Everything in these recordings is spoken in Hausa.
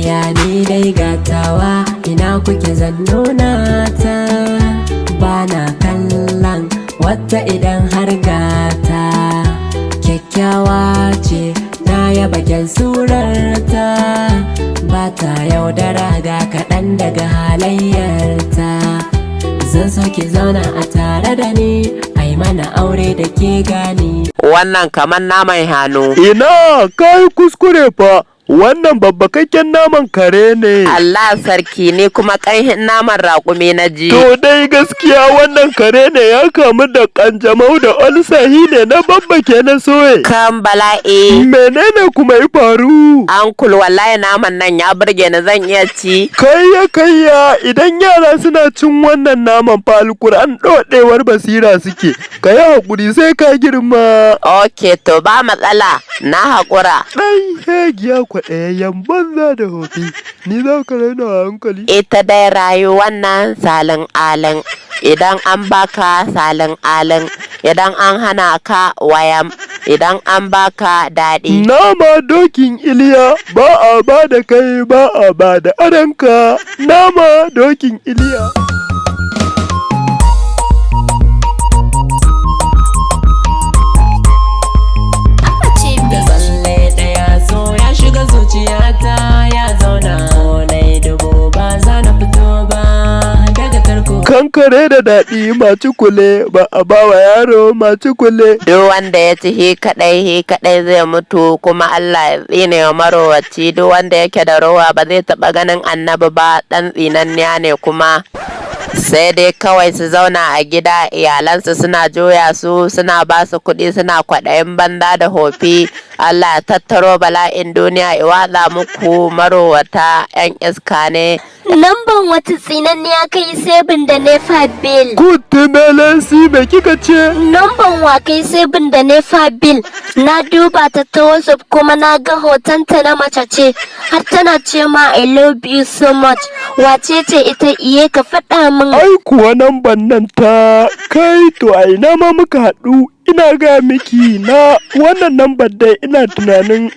Soyayya ni dai gatawa, ina kuke zan nuna ta. Bana kallon wata idan har gata. Kyakkyawa ce, na yaba kyan surarta. Ba ta yaudara ga kaɗan daga halayyarta. Zan so ki zauna a tare da ni, ai mana aure da ke gani. Wannan kamar naman hannu. Ina kai kuskure fa, wannan babbakakken naman kare ne. Allah sarki, ni kuma ƙanhin naman raƙumi na ji. To dai gaskiya wannan kare ne ya kamu da kanjamau da olsahi ne na babbake na soye. Kan bala'i. Menene kuma ya faru? Uncle, wallahi naman nan ya burge ni, zan iya ci? Kayya kayya, idan yara suna cin wannan naman fa, alkur'an ɗoɗewar basira suke. Ka yi haƙuri sai ka girma. Ok, to ba matsala, na haƙura. Ɗan hegiya, kwaɗayayyen banza da hofi, ni za ka raina hankali. Ita dai rayuwan nan salin alin. Idan an baka salin alin, idan an hana ka wayam, idan an baka daɗi. Nama dokin Iliya, ba a ba da kai, ba a ba da aranka. Nama dokin Iliya. Da tsalle ɗaya so ya shiga zuciyata ya zauna. Ko nai dubu ba za na fito ba daga tarko. Kankare da daɗi maci kule, ba a ba wa yaro maci kule. Duk wanda ya ci hi kaɗai, hi kaɗai zai mutu, kuma Allah ya tsine wa marowaci. Duk wanda yake da rowa ba zai taɓa ganin annabi ba, ɗan tsinanniya ne. Kuma sai dai kawai su zauna a gida, iyalansu suna juya su, suna ba su kuɗi, suna kwaɗayin banza da hofi. Allah ya tattaro bala'in duniya ya watsa muku, marowata 'yan iska ne. Namban wata tsinanniya kai saving da NEPA bill. Kutumelensi, me kika ce? Namban wa kai saving da NEPA bill? Na duba ta ta WhatsApp kuma na ga hotonta na mace ce. Har tana ce ma "I love you so much". Wace ce ita iye, ka faɗa min? Ai kuwa namban nan ta kai, to a ina ma muka haɗu, ina ga miki na wannan nambar dai ina tunanin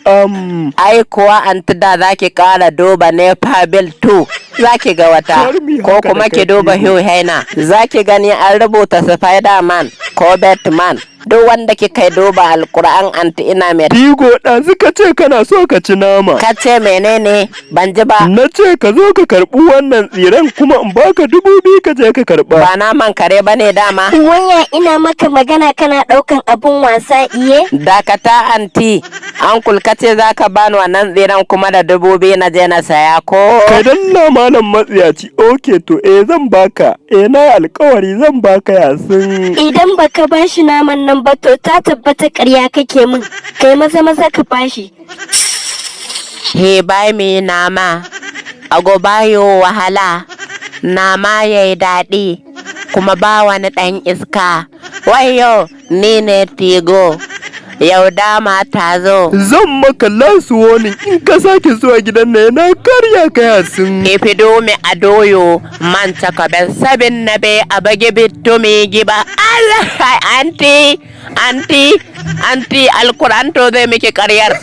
Ai kuwa anti, da za ki ƙara duba NEPA bill 2, za ki ga wata. Kar mu yi Ko haka da kuma ki kai, duba Ihu. Hugh Haina, za ki gani an rubuta Spider-Man ko Batman. Duk wanda kika duba, alkur'an anti ina mai Digo, ɗazu ka ce kana so ka ci nama. Ka ce menene? Ban ji ba. Na ce ka zo ka karɓi wannan tsiren kuma in baka 2,000 ka je ka karɓa. Ba naman kare ba ne dama. Waya ina maka magana kana ɗaukan abun wasa iye? Dakata anti. Uncle, ka ce za ka bani wannan tsiren kuma da 2,000 na je na saya ko? Kai danna malam matsiyaci, okay, to eh, zan baka. Eh, na yi alkawari zan baka yasin. Idan baka bashi naman nan ba, to ta tabbata ƙarya kake min. Kai maza maza ka bashi. He buy me nama, I go buy you wahala, nama yayi daɗi, kuma ba wani ɗan iska. Wayo, ni ne Tigo, yau dama ta zo. Zan maka last warning, in ka sake zuwa gidan nan na karya ka yasin. If you do me adoyo, man chakaben sabin na be abage bitto me giba. Allah, anti, anti, anti, alquran to zai miki ƙaryar.